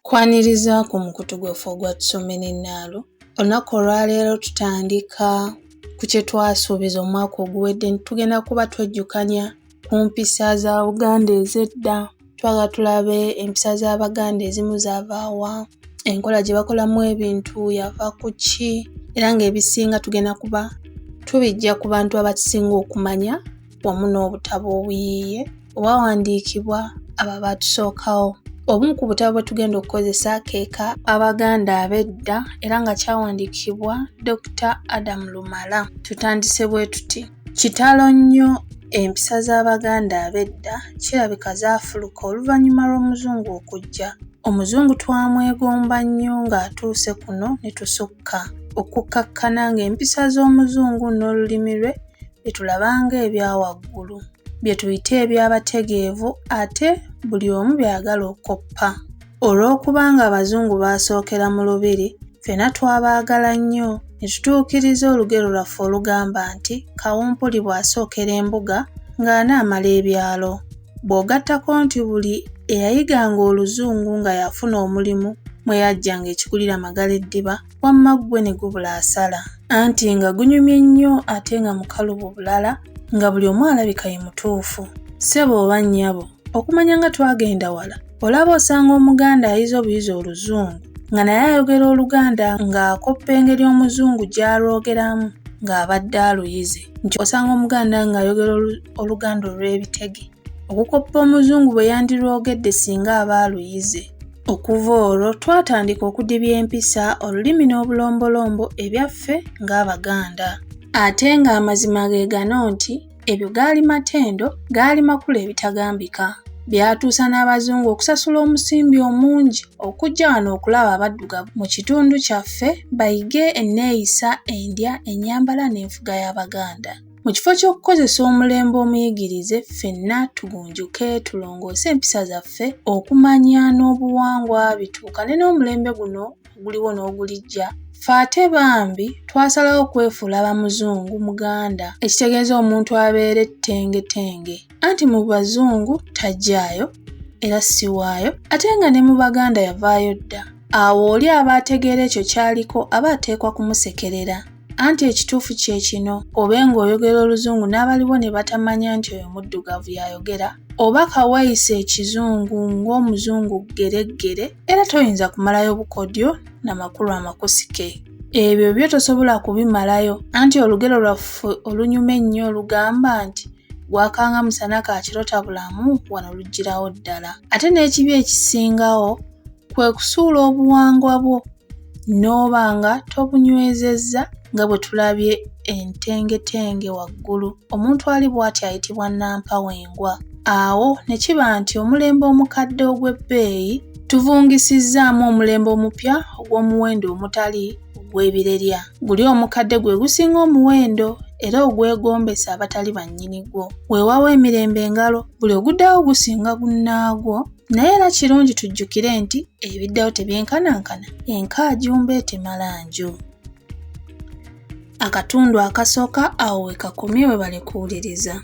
Kwaniriza ku mukutu gwaffe ogwa Tusome ne Naalu. Olunaku olwaleero tutandika ku kye twasuubiza omwaka oguwedde nti tugenda kuba twejjukanya ku mpisa za Buganda ez'edda. Twagala tulabe empisa z'Abaganda ezimu zaava wa, enkola gye bakolamu ebintu yava ku ki, era ng'ebisinga tugenda kuba tubiggya ku bantu abakisinga okumanya wamu n'obutabo obuyiiye obwawandiikibwa abo abaatusookawo. Obumu ku butabo bwe tugenda okukozesa ke ka Abaganda ab'edda era nga kyawandiikibwa Dokita Adam Lumala. Tutandise bwe tuti. Kitalo nnyo empisa z'Abaganda ab'edda kirabika zaafuluka oluvannyuma lw'Omuzungu okujja. Omuzungu twamwegomba nnyo ng'atuuse kuno ne tusukka okukkakkana ng'empisa z'Omuzungu n'olulimi lwe bye tulaba ng'ebya waggulu, bye tuyita eby'abategeevu ate buli omu by'ayagala okukoppa. Olw'okubanga Abazungu baasookera mu Lubiri, ffenna twabaagala nnyo ne tutuukiriza olugero lwaffe olugamba nti Kawumpuli bw'asookera embuga ng'anaamala ebyalo. Bw'ogattako nti buli eyayiganga Oluzungu nga y'afuna omulimu mwe yaggyanga ekigulira Magala eddiba, wamma ggwe ne gubula asala. Anti nga gunyumye nnyo ate nga mukalubo bulala nga buli omu alabika ye mutuufu. Ssebo oba nnyabo, okumanya nga twagenda wala, olaba osanga Omuganda ayize obuyizi Oluzungu nga naye ayogera Oluganda ng'akoppa engeri Omuzungu gy'alwogeramu ng'abadde aluyize. Nti osanga Omuganda ng'ayogera Oluganda olw'ebitege okukoppa Omuzungu bwe yandirwogedde singa aba aluyize. Okuva olwo twatandika okudibya empisa, olulimi n'obulombolombo ebyaffe ng'Abaganda. Ate ng'amazima ge gano nti ebyo gaali matendo, gaali makula ebitagambika. Byatuusa n'Abazungu okusasula omusimbi omungi okujja wano okulaba Abaddugavu mu kitundu kyaffe bayige enneeyisa, endya, ennyambala n'enfuga y'Abaganda. Mu kifo ky'okukozesa omulembe omuyigirize ffenna tugunjuke tulongoose empisa zaffe, okumanya n'obuwangwa bituukane n'omulembe guno oguliwo n'ogulijja, ffe ate bambi twasalawo kwefuula bamuzungu muganda ekitegeeza omuntu abeera ettengetenge. Anti mu Bazungu tajjaayo era si waayo ate nga ne mu Baganda yavaayo dda. Awo oli aba ategeera ekyo ky'aliko aba ateekwa kumusekerera. Anti ekituufu kye kino, obe ng'oyogera Oluzungu n'abaliwo ne batamanya nti oyo muddugavu y'ayogera, oba kaweeyise ekizungu ng'Omuzungu ggereggere era toyinza kumalayo bukodyo na makulu amakusike. Ebyo byo tosobola kubimalayo anti olugero lwaffe olunyuma ennyo olugamba nti gwakanga musana ka kiro tabulamu wano lujjirawo ddala. Ate n'ekibi ekisingawo kwe kusuula obuwangwa bwo n'oba nga tobunywezezza nga bwe tulabye entengetenge waggulu. Omuntu ali bw'atyo ayitibwa Nnampawengwa. Awo ne kiba nti omulembe omukadde ogw'ebbeeyi tuvungisizzaamu omulembe omupya ogw'omuwendo omutali ogw'ebirerya. Guli omukadde gwe gusinga omuwendo era ogwegombesa abatali bannyini gwo. Weewaawo emirembe engalo, buli oguddawo gusinga gunnaagwo. Naye era kirungi tujjukire nti ebiddawo tebyenkanankana, enkaajumba etemala nju. Akatundu akasooka awo we kakomye webale kuwuliriza.